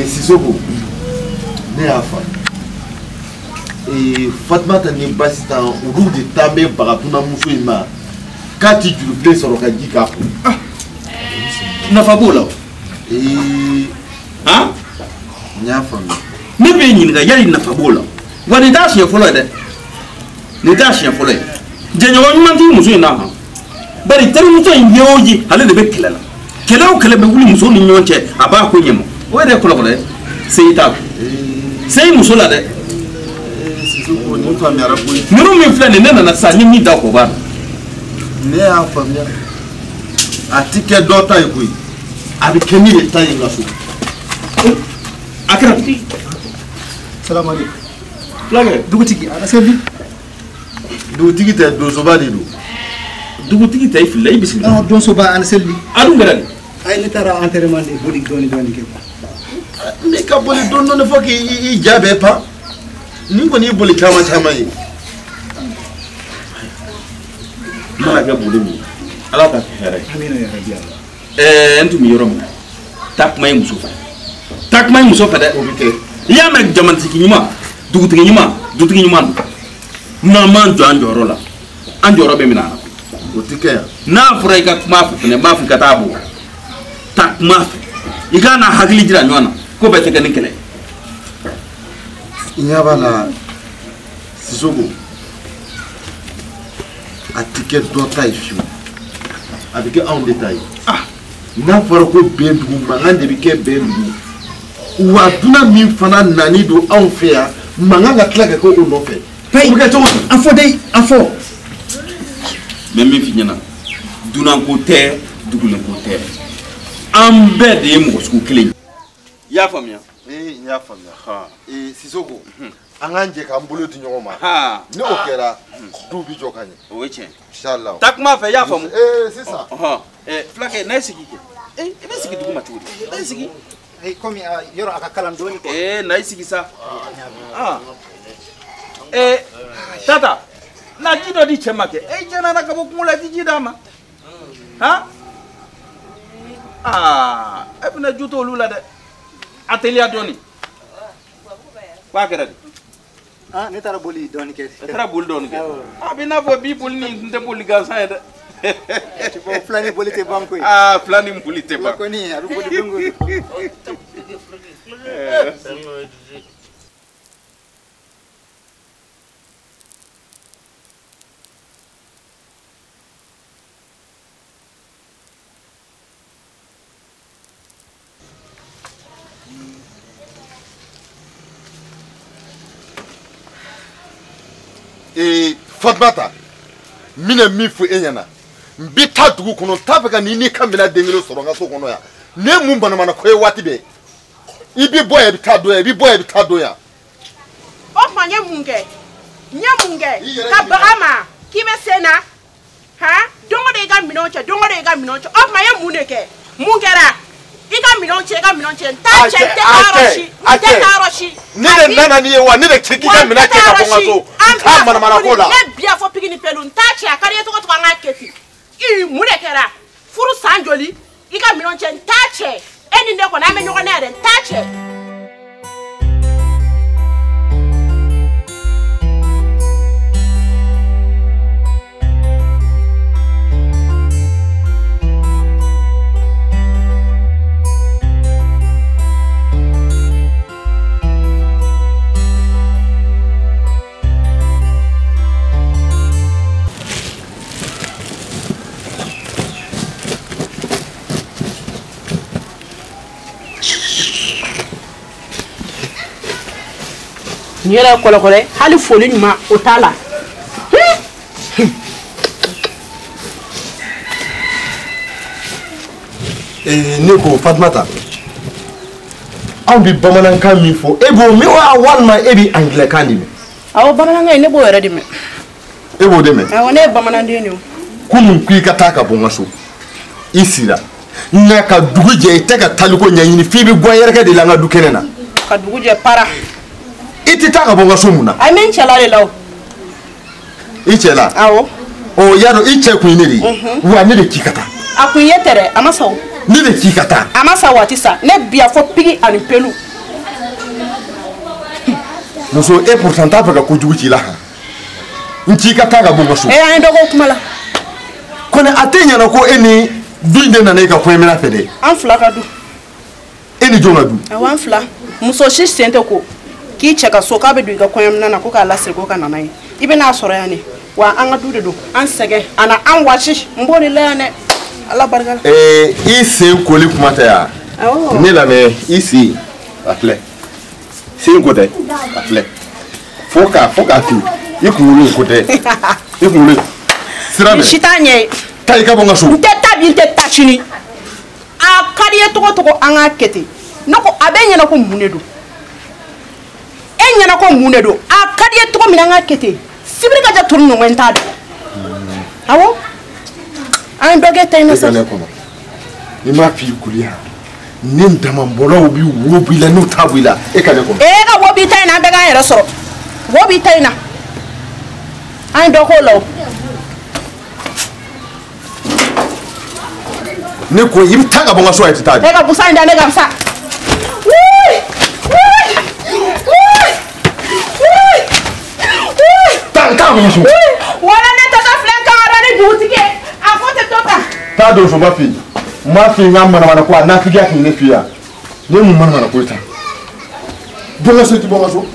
Sissoko, ne y'a faamu. Fatumata ni Basitan olu de taa bɛ baga dunanmuso in ma k'a ti jurubilen sɔrɔ ka ji k'a kun. Nafa b'o la o. Han? N y'a faamu. Ne b'e ɲininka yali nafa b'o la wa nin t'a siɲɛ fɔlɔ ye dɛ. Nin t'a siɲɛ fɔlɔ ye. Jɛɲɔgɔn ɲuman t'i muso in na han. Bari terimuso in ye o ye ale de bɛ kɛlɛ la. Kɛlɛ o kɛlɛ bɛ wuli muso ni ɲɔgɔn cɛ a b'a ko ɲɛma. O yɛrɛ ye kɔlɔkɔlɔ ye. Seyi t'a kun. Seyi muso la dɛ. Sissoko nin faamuyara koyi. Ninnu min filɛ nin ye ne nana sisan n ye min da o b'a dɔn. Ne y'a faamuya. A ti kɛ dɔ ta ye koyi. A bɛ kɛ ne de ta ye n ka so. A kɛra di? Salamaleykum. Fulakɛ. Dugutigi a ka seli. Dugutigi tɛ donsoba de don. Dugutigi tɛ i filila i bisimila. Ah donsoba a ni seli. A dun kɛra di? Ayi ne taara enterrement de boli dɔɔni dɔɔni kɛ quoi. Ne ka boli dɔɔni dɔɔni fo k'i ja bɛɛ pan. Nin kɔni y'i boli caman caman ye. N mana kɛ boli min ye Ala ka kɛ hɛrɛ ye. Amina ya rabi Allah. N tun bɛ yɔrɔ min na taa kuma i muso fɛ. Taa kuma i muso fɛ dɛ. O bɛ kɛ. I y'a mɛn jamatigi ɲuman dugutigi ɲuman dutigi ɲuman don. N'an m'an jɔ an jɔyɔrɔ la an jɔyɔrɔ bɛ minɛ an na. O tɛ kɛ yan. N'a fɔra i ka kuma a fɛ fɛnɛ n b'a fɔ i ka taa bɔ. Taa kuma a fɛ. I ka n'a hakili jira ɲɔgɔn na ko bɛɛ tɛ kɛ ni kɛlɛ ye. I ɲɛ b'a la Sissoko a tɛ kɛ dɔ ta ye fiyewu a bɛ kɛ anw de ta ye. N'a fɔra ko bɛn dugu mankan de bɛ kɛ bɛn dugu wa dunan min fana nani don anw fɛ yan mankan ka tila ka kɛ o nɔfɛ. O bɛ kɛ cogo di? An fɔ dɛ an fɔ. N bɛ min f'i ɲɛna dunanko tɛ dugulenko tɛ an bɛɛ de ye mɔgɔ sugu kelen ye. I y'a faamuya? N y'a faamuya. Sissoko an k'an jɛ k'an bolo di ɲɔgɔn ma. Ni o kɛra du bɛ jɔ ka ɲɛ. O ye tiɲɛ. Inshallah. Taa kuma fɛ i y'a faamu. Sisan. Fulakɛ n'a ye sigi kɛ. I bɛ sigi dugu ma cogo di? N'a ye sigi. Komi yɔrɔ a ka kalan dɔɔni quoi. N'a ye sigi sa. Tata na ji dɔ di cɛ ma kɛ. E nana ka bɔ kungo la i ti ji d'a ma. Han? E fana ju t'olu la dɛ. A teliya dɔɔni. K'a kɛra di? Ne taara boli dɔɔni kɛ. E taara boli dɔɔni kɛ. A bɛ n'a fɔ bi boli nin tun tɛ boli gansan ye dɛ. Bon fila ni boli tɛ ban koyi. Fila ni boli tɛ ban. Kɔni a bɛ boli don o don. Fatumata n bɛna min fɔ e ɲɛna n bɛ taa dugu kɔnɔ n t'a fɛ ka n'i ka minɛn den kelen sɔrɔ n ka so kɔnɔ yan ne ye mun banamana ko ye waati bɛɛ i bɛ bɔ yan i bɛ taa don yan i bɛ bɔ yan i bɛ taa don yan. O tuma n ye mun kɛ n ye mun kɛ ka baga ma k'i bɛ se n na han don o don i ka minɛnw cɛ don o don i ka minɛnw cɛ o tuma n ye mun de kɛ mun kɛra i ka minɛnw cɛ i ka minɛnw cɛ n t'a cɛ n tɛ taa yɔrɔ si n tɛ taa yɔrɔ si. Ne de nana n'i ye wa ne de ci k'i ka minɛn cɛ ka bɔ n ka so n t'a manamana ko la. Ne bi a fɔ pigi ni pelu n t'a cɛ a ka di i ye cogo o cogo an k'a kɛ ten i mun de kɛra furu san joli i ka minɛnw cɛ n t'a cɛ e ni ne kɔni an bɛ ɲɔgɔn na yɛrɛ n t'a cɛ. Nin yɛrɛ ye kɔlɔkɔlɔ ye hali foli ɲuman o t'a la. Ne ko Fatumata anw bɛ bamanankan min fɔ e b'o mɛn wa walima e bɛ angilɛkan de mɛn? Awɔ bamanankan in ne b'o yɛrɛ de mɛn. E b'o de mɛn? Awɔ ne ye bamananden de ye. Kunun k'i ka taa ka bɔ n ka so i sira nka ka dugu jɛ i tɛ ka taliko ɲɛɲini f'i bɛ gɔn yɛrɛkɛ de la n ka du kɛnɛ na. Ka dugu jɛ para. I tɛ taa ka bɔ n ka so mun na? A bɛ n cɛla de la o. I cɛ la? Awɔ. Ɔ y'a dɔn i cɛ kun ye ne de ye. Wa ne de k'i ka taa. A kun ye tɛ dɛ a ma sa o. Ne de k'i ka taa. A ma sa waati sa ne bi a fɔ pigi ani pelu. Muso e pourtant t'a fɛ ka kojugu k'i la han. N t'i ka taa ka bɔ n ka so. An ye dɔ k'o kuma la. Kɔni a tɛ ɲɛna ko e ni du de nana e ka kɔɲɔminɛn fɛ dɛ. An fila ka du. E ni jɔn ka du? Awɔ an fila. Muso si sen tɛ ko k'i cɛ ka so k'a bɛ don i ka kɔɲɔminɛn na ko k'a lasiri ko ka na n'a ye. I bɛ n'a sɔrɔ yan de. Wa an ka du de don. An sɛgɛn a na an wasi n b'o de la yan dɛ. Ala barika la. I sen koli kuma tɛ yan. Awɔ. Ne lamɛn i sen a filɛ. Sen ko tɛ a filɛ. Fo k'a fin. I kunkolo ko tɛ. I kunkolo sira minɛ. Si t'a ɲɛ ye. Taa i ka bɔ n ka so. N tɛ taa bi n tɛ taa sini. A ka di i ye togo togo an k'a kɛ ten. Ne ko a bɛ ɲɛna ko mun de don? E ɲɛna ko mun de don? A ka di i ye togo min na an k'a kɛ ten. Sibiri ka ja turu ɲɔgɔn n t'a dɔn. Awɔ. An ye dɔ kɛ ta in na sa. E ka ne kɔnɔ. Ni m'a f'i kuli yan. Ni damabɔlaw bi wo b'i la n'u ta b'i la e ka ne kɔnɔ. E ka wo b'i ta in na an bɛɛ k'an yɛrɛ sɔrɔ. Wo b'i ta in na. An ye dɔ k'o la o. Ne ko i bɛ taa ka bɔ n ka so yan i tɛ taa de. E ka busan in da ne kan sa. Taa ka bɔ n ka so. Wala ne tata filɛ kan ka ni dugutigi ye a ko tɛ to tan. Taa don so n b'a f'i ye. N b'a f'i ye n ka manamana ko a nafigiya tun bɛ ne f'i ye yan. Ne ye mun manamana ko ye tan? Bɔ n ka so i tɛ bɔ n ka so.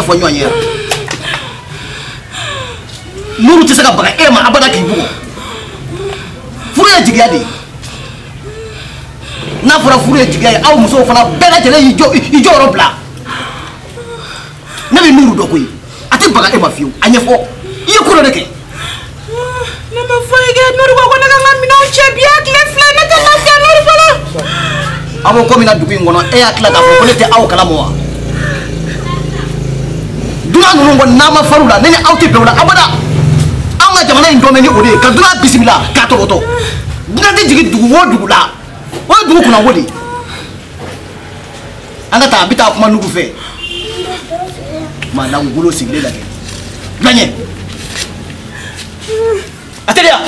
Fɔ ɲɔgɔn ye Nuru tɛ se ka baga e ma abada k'i bugɔ furu ye jigiya de ye n'a fɔra furu ye jigiya ye aw musow fana bɛɛ lajɛlen y'i jɔyɔrɔ bila ne bɛ Nuru dɔn koyi a tɛ baga e ma fiyewu a ɲɛfɔ i ye ko dɔ de kɛ. Ne ma foyi kɛ Nuru ko ne ka n ka minɛnw cɛ bi a tile fila ne tɛ lafiya Nuru bolo. Aw bɛ ko min na dugu in kɔnɔ e y'a tila k'a fɔ ko ne tɛ aw kalama wa. Dunan ninnu kɔni n'a ma far'u la ne ni aw tɛ bɛn o la abada anw ka jamana in dɔn bɛ ni o de ye ka dunan bisimila k'a tɔgɔtɔ dunan tɛ jigin dugu o dugu la o ye dugu kunnako de ye an ka taa an bɛ taa kuma Nugu fɛ maa langolo sigilen lajɛ bila ɲɛ a teliya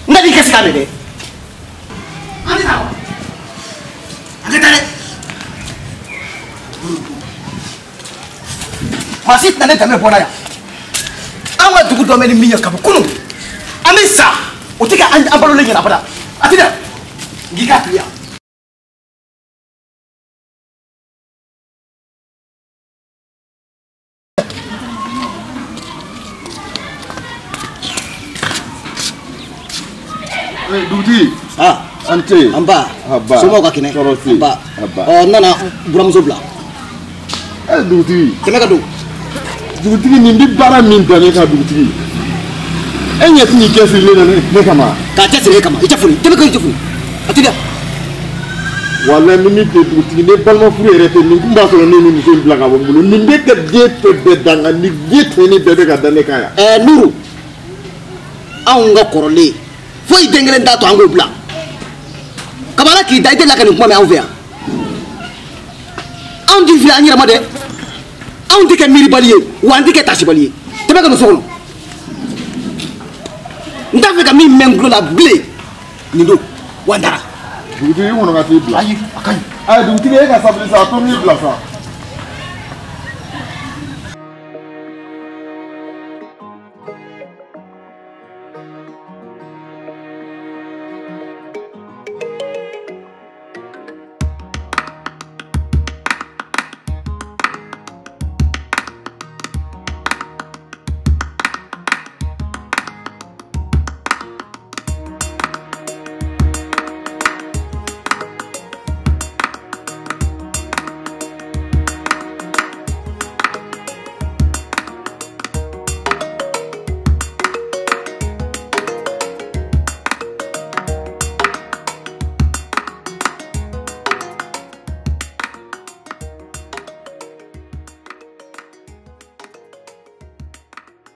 n ka n'i kɛ sigi a mɛn dɛ an bɛ taa wa an ka taa dɛ. Maa si tɛna ne danbe bɔ n na yan an ka dugu dɔn bɛ ni min ye kabi kunun an bɛ sa o tɛ kɛ an balolen ɲɛna abada a tɛ dɛ n k'i k'a teliya. Dugutigi. An tɛ. An ba. Somɔgɔw ka kɛnɛ. Tɔɔrɔ tɛ yen. An ba. Ɔ n nana buramuso bila. Dugutigi. Kɛmɛ ka don. Dugutigi nin bɛ baara min da ne kan dugutigi e ɲɛ tɛ n'i cɛsirilen na ne kama. K'a cɛsiri e kama i tɛ foli tɛmɛ ka i tɛ foli a teliya. Walayi ni min tɛ dugutigi ne balima furu yɛrɛ tɛ nin kun b'a sɔrɔ ne ni muso in bila ka bɔ n bolo nin bɛ ka den tɔ bɛɛ da n kan nin den tɔ ni bɛɛ bɛ ka da ne kan yan. Nuru anw ka kɔrɔlen foyi den kelen t'a to an k'o bila kabala k'i da i tɛ la ka nin kuma mɛn anw fɛ yan anw tɛ fili an yɛrɛ ma dɛ. Anw tɛ kɛ miiribali ye wa an tɛ kɛ tasibali ye tɛmɛ ka don so kɔnɔ n t'a fɛ ka min mɛn n tulo la bilen nin don wa n taara. Dugutigi i kɔnɔ ka t'i bila. Ayi a ka ɲi. Ayi dugutigi e ka sabali sa a to n k'i bila sa.